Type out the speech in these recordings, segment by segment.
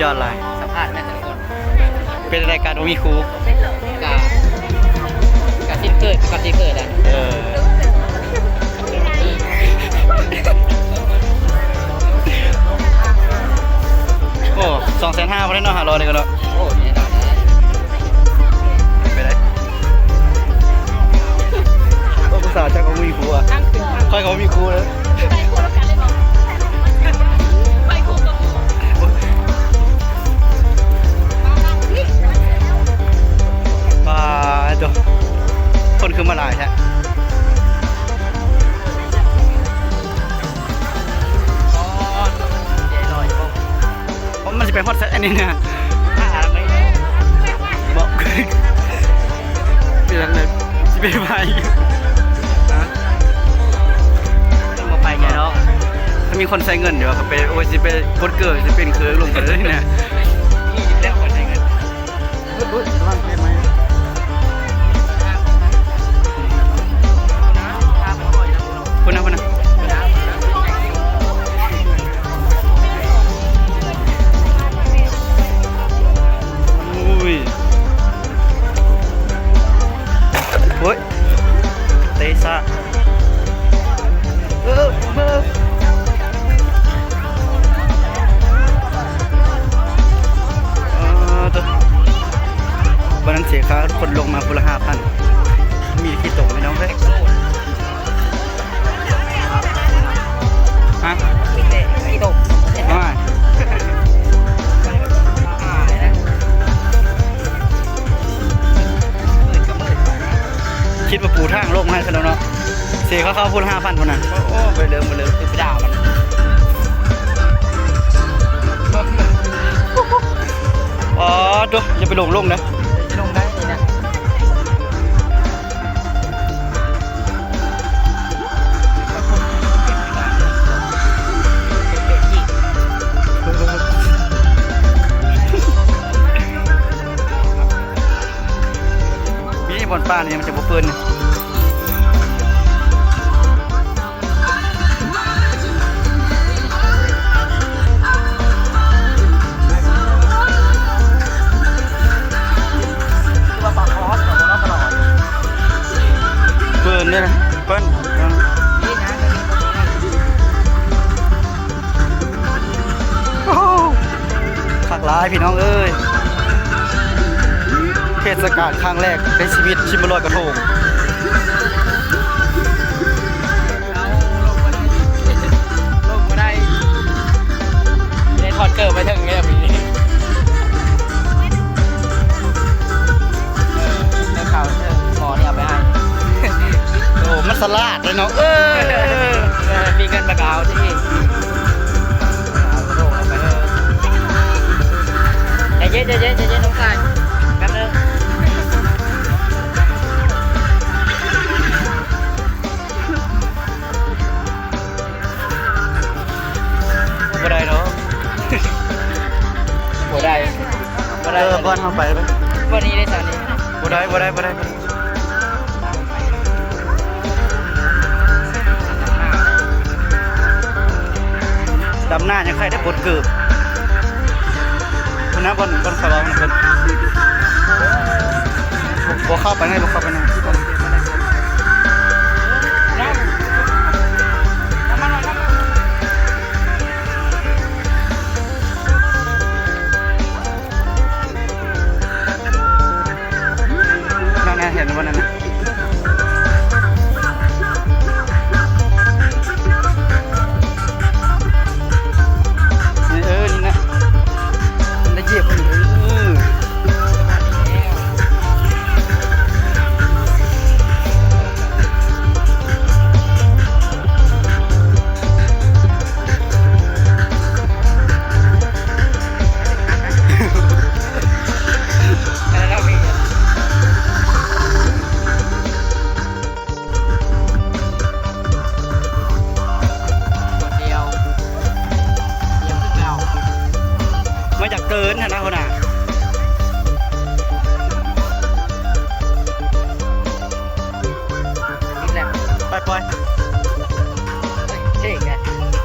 ຍອດຫຼາຍ ສຳພາດແມ່ນແຕ່ລະຄົນ ເປັນລາຍການບໍ່ມີຄູ ກະ ກະຊິນເກີດ ກະຊິເກີດແຫຼະ ເອີ ໂອ້ ສອງແສນຫ້າ ບໍ່ໄດ້ເນາະ ຫ້າຮ້ອຍນີ້ກໍເນາະ ໂອ້ ແນ່ນອນ ໄປໄດ້ ໂອ້ ຜູ້ສາວເຈົ້າກໍບໍ່ມີຄູ ຂ້ອຍກໍບໍ່ມີຄູເລີຍ. ໄປຄູ່ນຳກັນເລີຍບໍ່? ໄປຄູ່ກັບໝູ່ ປາດໂທ້ ຄົນຄືມາຫຼາຍແທ້ ໂອ້ ມັນຊິໄປຮອດໃສອັນນີ້ນະ? ຖ້າອັນນີ້ ບໍ່ ເປັນຫຍັງເລີຍ ຊິໄປໄປ ຮະ ບໍ່ໄປໃຫຍ່ດອກ ຖ້າມີຄົນໃຊ້ເງິນຢູ່ ກໍໄປ ໂອ້ຍ ຊິໄປກົດເກີ ຊິເປັນເຄີລົງໄປເລີຍນະ ມີຢູ່ແລ້ວຄົນໃຊ້ເງິນ ເອີ ເອີ ລະວັງແມ່ນໄໝ ພຸ້ນນະ ພຸ້ນນະ ໂອ້ຍ ໂອ້ຍ ເຕະສາ ເອີ ເອີ ເອີ ໂທ້ ວັນນັ້ນເສຍຄ່າຄົນລົງມາຄົນລະຫ້າພັນ ມີຂີ້ຕົກ ພີ່ນ້ອງເອີຍ. ຮະ ມີແຕ່ຂີ້ຕົກ ໂອ້ຍ ຄິດວ່າປູທາງລົງໃຫ້ຊະແລ້ວເນາະ ເສຍຄ່າເຂົ້າພຸ້ນຫ້າພັນພຸ້ນນະ ໂອ້ ໄປເລີຍ ໄປເລີຍ ຄືໄປດ່າມັນ ອໍ ໂທ້ ຢ່າໄປຫຼົງລົງເດີ ລົງໄດ້ນີ້ນະ. ມີບ່ອນປ່ານີ້ມັນຈະບໍ່ເປີນ. ເປີນເດ້ ເປີນ ໂອ້ໂຫ ຄັກຫຼາຍພີ່ນ້ອງເອີຍ ເທດສະການຄັ້ງແລກໃນຊີວິດ ຊິມາລອຍກະທົງ. ລົງບໍ່ໄດ້ ໄດ້ຖອດເກີບໄປເຖິງແລ້ວປີນີ້ ເອີ ໄດ້ຂ່າວເຖິງໝໍນີ້ເອົາໄປໃຫ້ ໂອ້ ມັນສະຫຼາດເລີຍເນາະ ເອີ ເອີ ມີເງິນມັນກໍເອົາຕິ ເອົາໂລກເອົາໄປເອີ ໃຈເຢັນ ໃຈເຢັນ ໃຈເຢັນ ນ້ອງຊາຍ ແປັບໜຶ່ງ. ບໍ່ໄດ້ດອກ ບໍ່ໄດ້ ບໍ່ໄດ້ ເອີ ບ່ອນເຮົາໄປ ບ່ອນນີ້ໄດ້ຊະນີ້ ບໍ່ໄດ້ ບໍ່ໄດ້ ບໍ່ໄດ້ ບໍ່ໄດ້ ດຳໜ້າຍັງໄຄໄດ້ປົດເກີບ ພຸ້ນນະ ບ່ອນ ບ່ອນເຂົາເວົ້ານຳເພິ່ນ ບໍ່ເຂົ້າໄປໃນ ບໍ່ເຂົ້າໄປໃນ ນັ້ນນະ ເຫັນບໍ່ນັ້ນນະ? ນີ້ ເອີ ນີ້ນະ ໄດ້ຢຽບມັນ ເອີ. ບໍ່ຢາກເກີນຫັ້ນນະ ຫົວໜ້າ. ໄປປ່ອຍ ເທ່ແທ້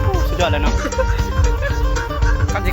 ໂອ້ ສຸດຍອດເລີຍເນາະ ຄັນຊິ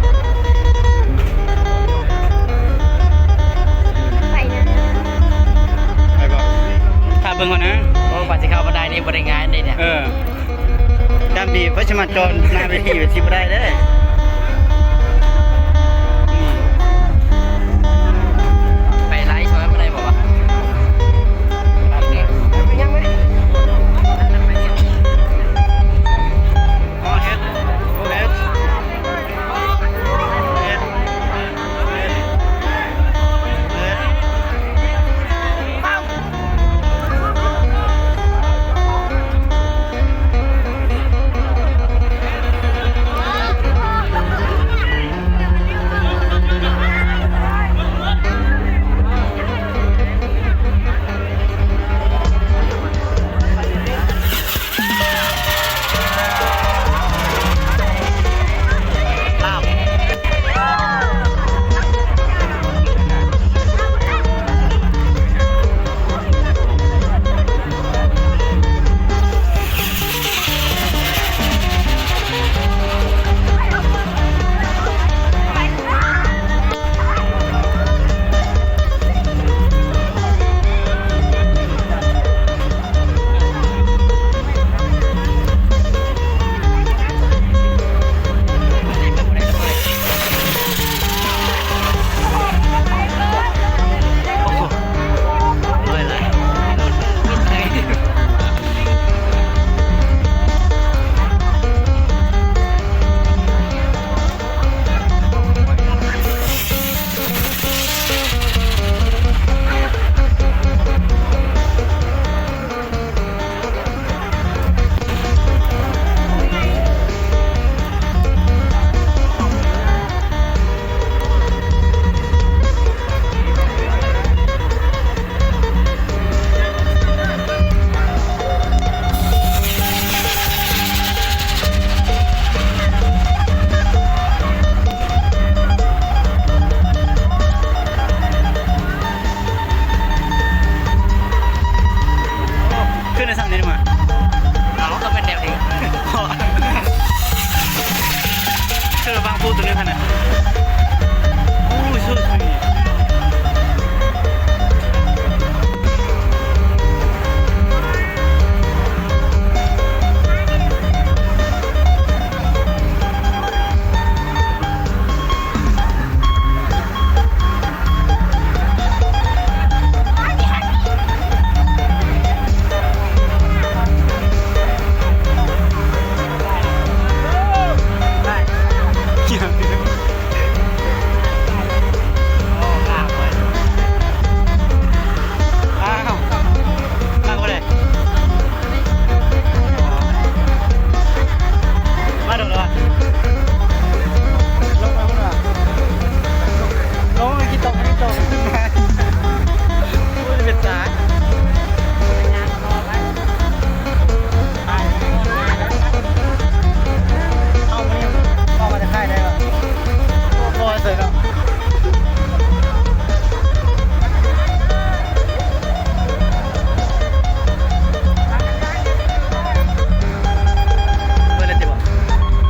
ນະ ໂອ້ ກວ່າຊິເຂົ້າມາໄດ້ນີ້ບໍ່ໄດ້ງ່າຍເດ້ເນຍ ເອີ ຈຳດີ ໄປສະໝັກຈອນໜ້າເວທີ ຊິບໍ່ໄດ້ເດ້.